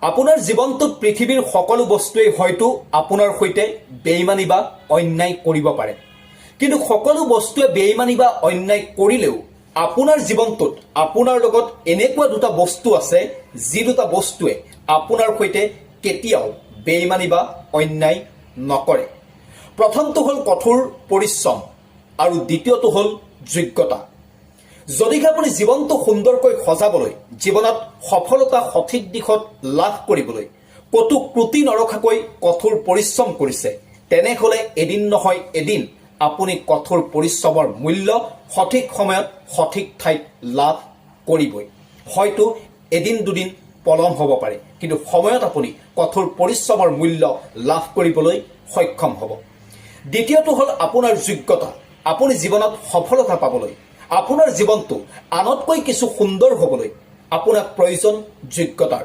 আপোনাৰ জীৱনটোত পৃথিৱীৰ সকলো বস্তুৱেই হয়তো আপোনাৰ সৈতে বেইমানি বা অন্যায় কৰিব পাৰে, কিন্তু সকলো বস্তুৱে বেইমানি বা অন্যায় কৰিলেও আপোনাৰ জীৱনটোত আপোনাৰ লগত এনেকুৱা দুটা বস্তু আছে, যি দুটা বস্তুৱে আপোনাৰ সৈতে কেতিয়াও বেইমানি বা অন্যায় নকৰে। প্ৰথমটো হ'ল কঠোৰ পৰিশ্ৰম আৰু দ্বিতীয়টো হ'ল যোগ্যতা। যদিহে আপুনি জীৱনটো সুন্দৰকৈ সজাবলৈ, জীৱনত সফলতা সঠিক দিশত লাভ কৰিবলৈ ক'তো ক্ৰুটি নৰখাকৈ কঠোৰ পৰিশ্ৰম কৰিছে, তেনেহ'লে এদিন নহয় এদিন আপুনি কঠোৰ পৰিশ্ৰমৰ মূল্য সঠিক সময়ত সঠিক ঠাইত লাভ কৰিবই। হয়তো এদিন দুদিন পলম হ'ব পাৰে, কিন্তু সময়ত আপুনি কঠোৰ পৰিশ্ৰমৰ মূল্য লাভ কৰিবলৈ সক্ষম হ'ব। দ্বিতীয়টো হ'ল আপোনাৰ যোগ্যতা। আপুনি জীৱনত সফলতা পাবলৈ, আপোনাৰ জীৱনটো আনতকৈ কিছু সুন্দৰ হ'বলৈ আপোনাক প্ৰয়োজন যোগ্যতাৰ।